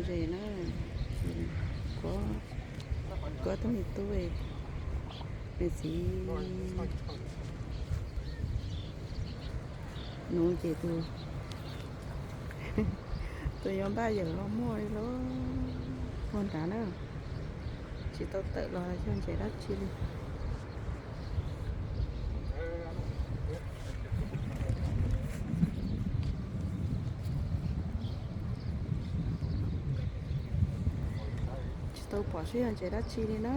Ces na, kuv ob tug me tub, nws txiv nuv ces tus, tus yuav npaj yawm los muaj li lawm, ua nrad na, tsis tau tawm los yog ntses dab tsi li. Tsis tau pom seb yog ntses dab tsi li na.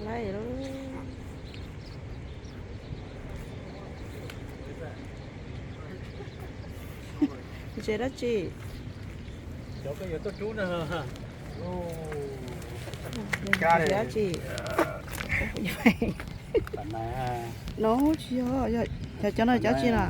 Laij lawm. Ntses dab tsi? Ntses dab tsi? No tsis yog, yog cov no cov tsi na?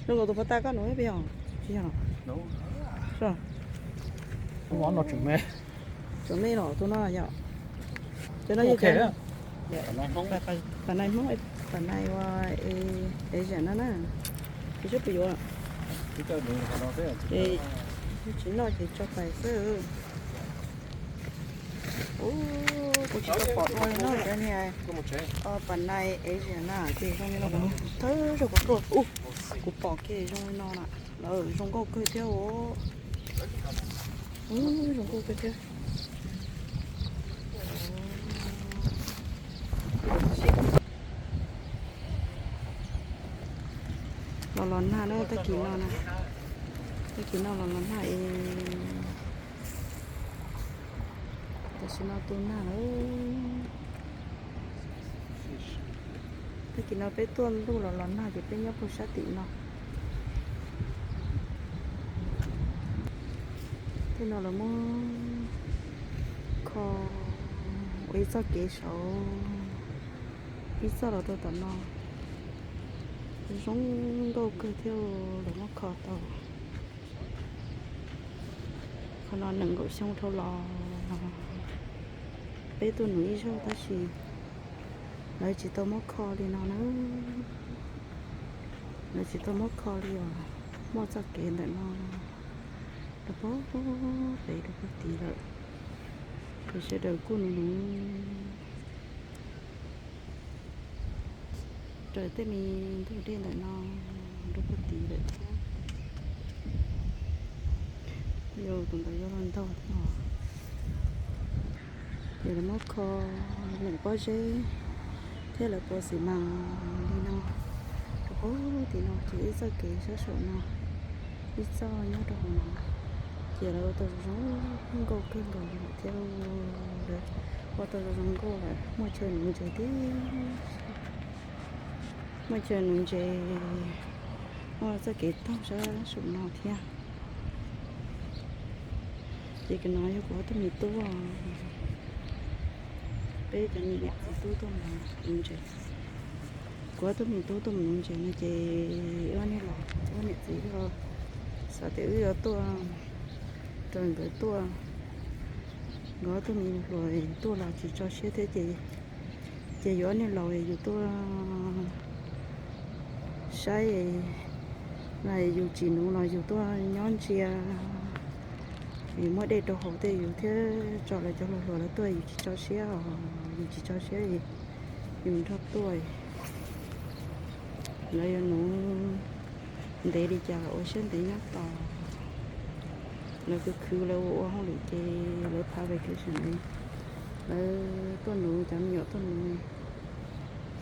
Zoo nkaus tus pov tag koj nuv ib pliag os. Tsis yog. Tseem me los tus no yom. Cov no yog pam nai Hmoob, pam nai ua Asian no na. Ces seb puas yuav. Ces tsis noj ces tso pais xwb. Ub, kuv tsis tau pom dua li no cov niag pam nai Asian na ces zoo li no kuv thawb rau kuv tuaj. Ub, kuv pom kiag zoo li no na. Lawv zoo nkauj kawg thiab os. Ub, zoo nkauj kawg thiab. Los los nag na, tag kis no na, tag kis no los los nag es. Tam sim no tu nag lawm. Tag kis no peb tuaj ntuj los los nag ces peb nyob puag sab tim no. Tej no lawv muab kho ua ib txoj kev saud, ib txoj los rau tom no. Zoo nkauj kawg thiab, lawv muab kho tau. Qhov no nees nkaum xyoo dhau los peb tuaj nuv ib zaug tab sis lawv tsis tau muab kho li no na. Lawv tsis tau muab kho li os. Muaj txoj kev ntawm no rau pem pem rau pem tid lawm. Ces sawv daws kuj nuv nuv raws tej me ntug dej ntawm no rau pem tid lawm thiab. Yog tus ntawd yuav los ntaug thiab os. Ces lawv muab kho leem pob zeb thiab lawv pua xis mas li no rau pem tim no ces ib txoj kev sab saum no, ib txoj nyob rau hauv no. Ces lawv ua tau zoo zoo nkauj kawg nkaus li lawm thiab. Lawv ua tau zoo zoo nkauj lawm, muaj chaw nuv ntses tib si, muaj chaw nuv ntses, muaj txoj kev taug sab saum no thiab. Ces kuv no yog kuv ob tug me tub, peb cov me niam txiv tub tuaj mus nuv ntses. Kuv ob tug me tub tuaj mus nuv ntses no ces wb niag laus, wb niam txiv xav tias wb yuav tuaj raws nkawd tuaj, nkawd ob tug me hluas tuaj los tsis tso siab thiab ces, ces yus ob niag laus yus tuaj saib, yus tsis nuv los yus tuaj nyob ntsia, yus muab dej rau haus tej yus thiaj tso, lawv cov hluas hluas lawv tuaj yus tsis tso siab os, yus tsis tso siab, yus nrog tuaj, lawv yuav nuv ntev li cas los ua siab ntev nyob tos. Lawv khwv khwv lawv ua ua hauj lwm ces lawv phav vacation ne, lawv tuaj nuv, cov me nyuam tuaj nuv,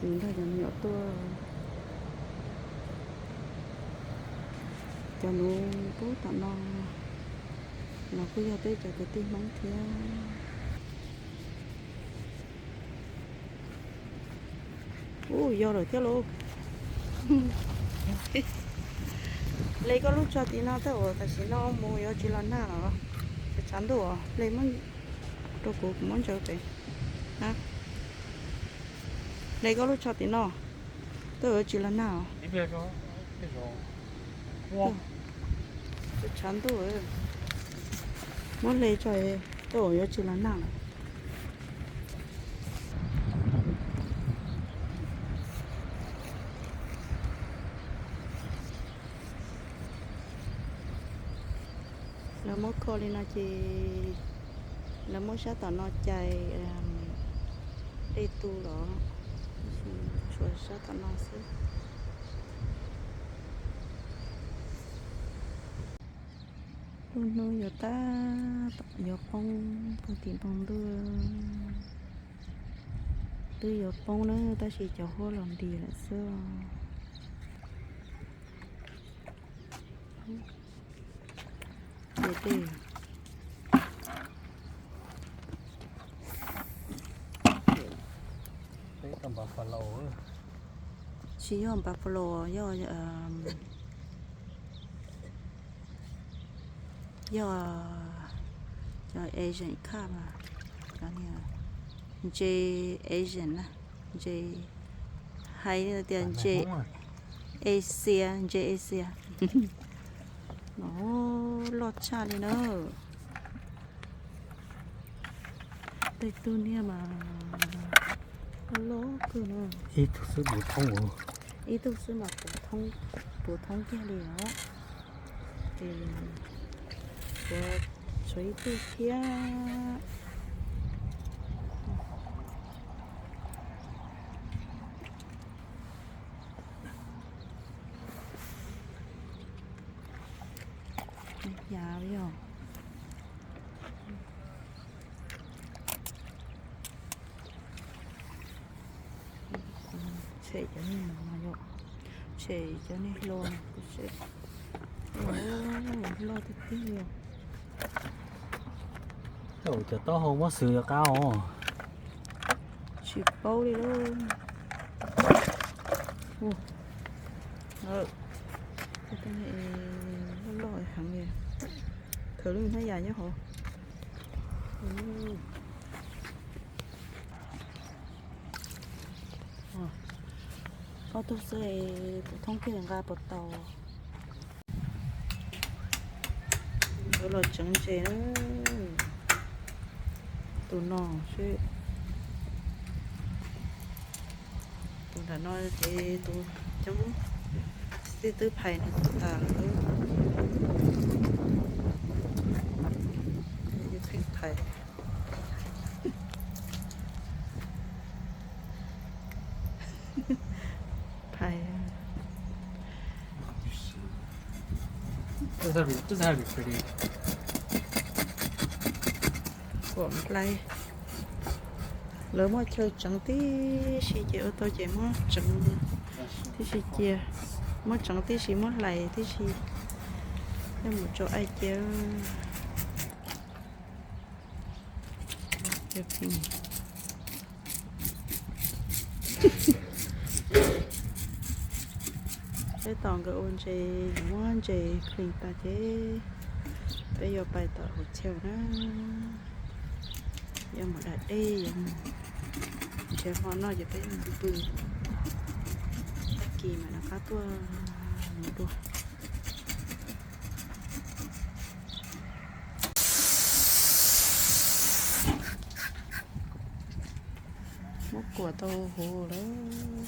yus nrog cov me nyuam tuaj. Cov nuv pub tom no los kuj yog peb cov kwv tij Hmoob thiab. Ub, yog lawm thiab lauj. Hle koj lub tso tim no tej uas tam sim no mus yuav tsis los nag los. Tshav ntuj, hle rau kuv, kuv muab ntsaws pem. Hle koj lub tso tim no, tej uas yuav tsis los nag os. Tshav ntuj, muab hle tso, tej uas yuav tsis los nag lawm. Lawv muab kho li no ces lawv muab sab tom no cais dej tu los, tshuav sab tom no xwb. Lub hnub yuav tag, yuav poob puag tim npoo ntuj. Twb yuav poob na, tab sis cov huab los nti lawm xwb. Ces tej tsis yog buffalo, yog, yog cov Asian carp mas, cov niag ntse Asian na, ntse hais tias ntse Asia, ntse Asia. No loj tshaj li na. Tej tug niag mas loj kawg na. Ib tug xwb puv thoob, ib tug xwb mas puv thoob kiag li os. Ces tshuav ib tug thiab. Yav yog tshem cov niag no yom, tshem cov niag hlo, loj tiag tiag li. Cov taub hau muab xwb yuav qab os. Tsis paub li lauj. Loj loj heev li. Khaws lub hnab yas nyob hauv. Ob tug xwb, puv thoob kiag nqa puas tau. Yuav los tseev ntses na. Tus no seb, tus nram no ces tus coob, tib twb phais nws tuag tas lawm. Pheej phais. Phais. Kom nplai. Lawv muaj chaw tseev tib si ces ua tau ces muab tseev tib si cia. Muab tseev tib si muab hlais tib si. Coj mus tso aim cia. Peb tos nkawd ua ntses, muab ntses clean tas ces peb yuav pais tom hotel na. Yuav mus da dej, yuav mus nrhiav hmo noj ces peb mus pw. Tag kis mam rov qab tuaj mus dua. Muab kuam tau huv lawm.